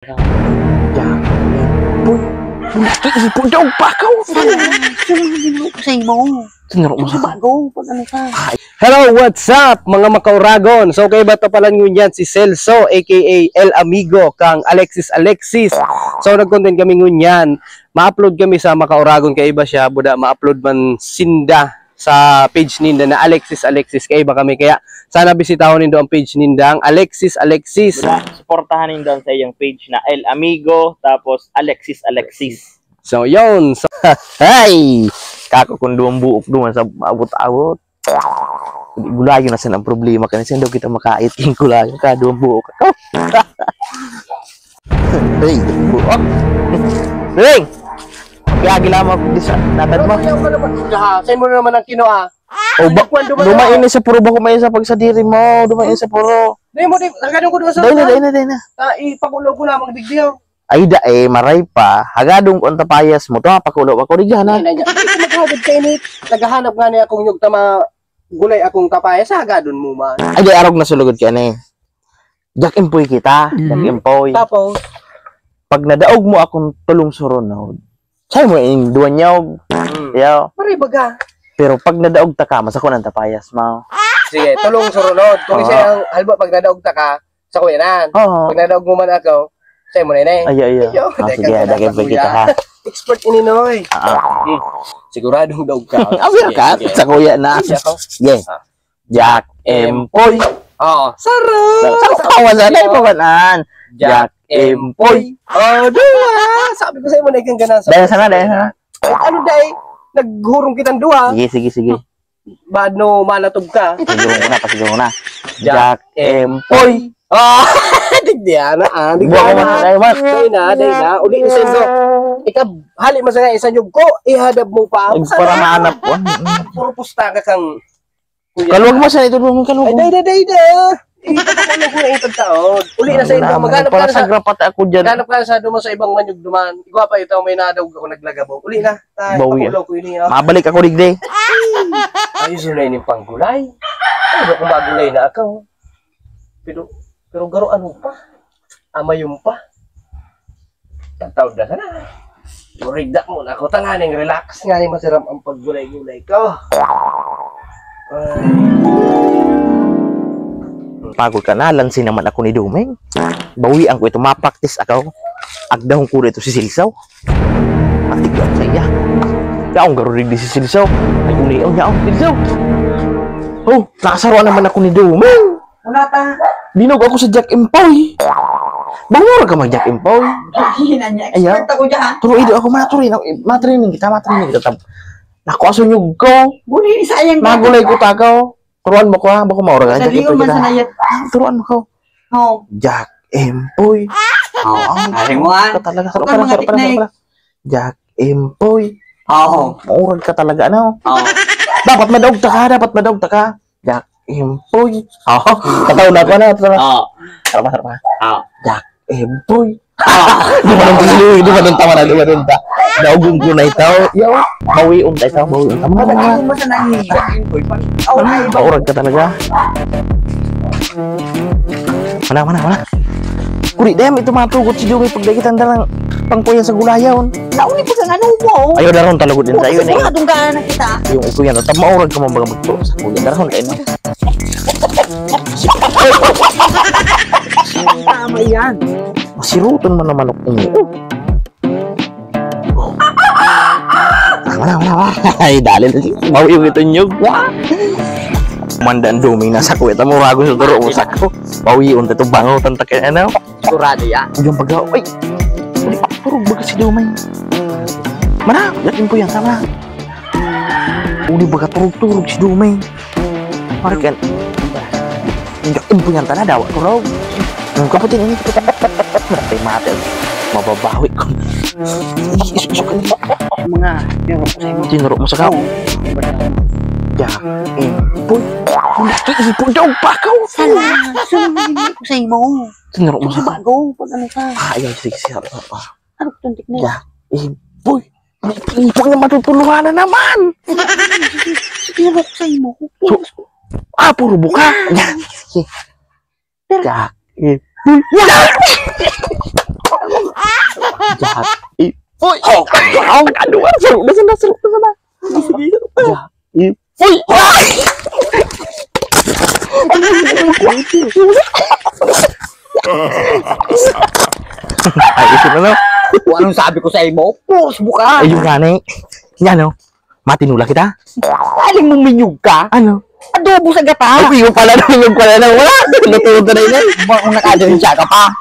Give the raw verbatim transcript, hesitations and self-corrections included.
Jack Empoy. Nakiipon daw bakaw. Sana, sana ginoo ko sa imo. Tinuro mo sa Bago, pag ano ka. Ay. Hello, what's up, mga makauragon? So, kaiba ta pala ngunyan si Celso, A K A El Amigo, kang Alexis Alexis. So, nag-content kami ngunyan. Ma-upload kami sa Makauragon, kaiba siya, buda, ma-upload man sinda sa page ninda na Alexis Alexis, kaiba kami. Kaya, sana bisitahon nindo ang page ninda, ang Alexis Alexis. Buda, suportahan nindo ang sa iyang page na El Amigo, tapos Alexis Alexis. So, yun. So, hey! Kako kung duwang buok duman sa abot-abot. Gulayon na sin ang problema, kani sin daw kita makait king gulayon ka, duwang buok ako. Hey, buok. Hey! Kaya gila mo ako di sa natad mo. Ano ba yung ano ba? Sa'yo mo na naman ang kinoa. O ba, Kwan, duman dumain na. Sa puro, bako may isa pag sa diri mo, dumain sa puro. Dahil mo, di, hagano ko doon sa Dahil na, dahil na, dahil na. Ah, ipakulo ko lamang digdiyaw. Ay, da, eh, maray pa. Hagadon ko ang tapayas mo. Ito, pakulo, pakulo, digdiyaw na. Ay, nag-, ito maghagad ka init. Naghahanap nga niya akong nyug tama, gulay akong tapayas. Hagadon mo man. Ay, di, arog na sulugod ka na eh. Jack Empoy kita. Mhm. Jack Empoy. Tapos? Pag nadaog mo akong tulong surunod, sa'yo mo in duwa nyog. Mm. Yaw. Maray baga. Pero pag nadaog ta ka, masako ng tapayas mo. Sige, tulong surunod. Kung Oo. Isa ang, halimbawa, pag nadaog ta ka, sa kuya na. Oo. Pag nadaog mo man ako, sa'yo mo na yun eh. Ay, ay, ay. Iyo, Ah, teka sige, muna, dagay sa pa kita, kuya. Ha? Expert ini, Noy. Ah, ah. Hmm. Siguradong daog ka. Ah, meron Sige, ka? sige. Sa kuya na. Sige, ako. Sige. Ah. Jack Empoy. Oo. Sarap! Sa, sa, sa, sa, Jack Empoy. Oh, di ba? Sabi ko sa'yo, manay kang ganun. Dahil sana, dahil sana. Ay, ano, dahil? Naghurong kitang duha. Sige, sige, sige. Bad no, manatog ka. Pasiguro ko na, pasiguro ko na. Jack Jack Empoy. Ah, digdi na, ah, digdi Buwan ko na. Man, tayo, man. Day na, day na. Uli, isa, isa. Ika, hali mo sa nga, isa nyug ko, ihadab mo pa. Ay, para maanap ko. Puro pusta ka kang Kuya. Kalwag mo sa ito, kalwag mo. Ay, day, day, day, day. Ito pa ko na ito taon. Uli na sa Ano ito, na, maghanap ka para na sa, sa grapat ako dyan. Maghanap ka na sa duman sa ibang manyog duman. Igwa pa ito, may nadawg ako naglagabo. Uli na. Tay, Bawi, pakulo ah. Ko ini, ah. Mabalik ako, digdi. Ayos yun na ini panggulay. Ay, kung magulay na ako. Pero, pero garo ano pa? Amayon pa. Tataw na sana. Murigda muna ako. Tanganing relax nga ni masiram ang paggulay-gulay ko. Ay. Pagod ka na, lansi naman ako ni Doming. Bawian ko ito, mapraktis ako. Agdahon ko dito si Silsaw. Matigyan sa iya. Yaong garurig di si Silsaw. Ay, uliyaw niya, oh, Silsaw. Oh, nakasaruan naman ako ni Doming. Wala ta. Dinog ako sa Jack Empoy. Bangura ka mag Jack Empoy. Ay, na niya. Ayaw. Expert ako dyan. Tuloy do ako, matuloy na, matuloy na kita, matuloy na kita. Tab-, naku, aso nyug ko. Guni, sayang ka. Magulay ko, takaw. Turuan mo ko, ha? Bako maura ka, Jack Dali Empoy mo man kita. Sa layat. Ah, turuan mo ko. Oh. Jack Empoy. Oh, ang Ari mo, ah. Ka talaga. Sarap Huwag ka pala, mga sarap pala, tiknik. Sarap pala. Jack Empoy. Oo. Maurag ka talaga, ano? Oo. Dapat madaog ta ka, dapat madaog ta ka. Jack Empoy. Oo. Tataw na ako, ano? Tataw na. Oo. Sarap pa, sarap pa. Oo. Jack Empoy. Oo. Dumanon ta, dumanon ta, mana, dumanon ta. Daogon ko na ito. Yaw, bawion ta ito, bawion ta. Mana, mana, mana. Ano ba sa nangyayon? Oh, ay, Maurag ka talaga. Mana, mana, mana. Kuri, dayam ito matugot si Joey pag dagit ang dalang pangkuya sa gulayaw. Nauni pa kang ano mo, oh. Ayaw, daron talagod din Bukas sa'yo, eh. Siguradong gana na kita. Yung ito yan, at maurag ka man baga magturo sa kuya. Daron kayo, no? Tama yan. Masiruton man naman ako. Ah, wala, wala, wala. Ay, dali, dali. Bawi yung ito nyug. Wah! Manda ang Doming na sa kuya. Tamo, ragon sa turo mo, sako. Bawi yung ito, bango, tantak yan, ano? Sigurado yan. Yung pag-, ay! Uli, turog baga si Doming. Mana, yakin ko yan, tama. Uli baga turog-turog si Doming. Pare kan. Yakin ko yan, tana, dawa, turog. Ang kapatid ini, kapatid. Matay, matay. Mababawi ko. Mga, tinuro ko sa imo. Tinuro mo sa imo. Oo. Yakin. Boy, ipon daw, bakaw. Sana, sana, hindi ko sa imo. Tinuro mo sa Bago, pag ano ka. Ah, ayun, sige, sige, sige, sige. Ano itong tiknik? Ya, eh, boy, ipon na matutuluhan na naman. Tinuro ko sa imo. So, ah, puro buka. Ya, sige. Pero Ya, eh, boy. Ya! Jahat. Eh, uy! Oh! Ano ba? Saro na, saro na, saro na, saro na. Sige, sige, saro na. Jahat. Eh, uy! Ay, isip ano? Kung anong sabi ko sa imo, puros buka. Ayun nga, ne. Yan, no? Matinula kita. Aling mong minyog ka? Ano? Adobo sa gata. Ay, iyo pala na, minyog pala na. Wala. Natulog ka na yun, eh. Ba, kung nakadensya ka pa.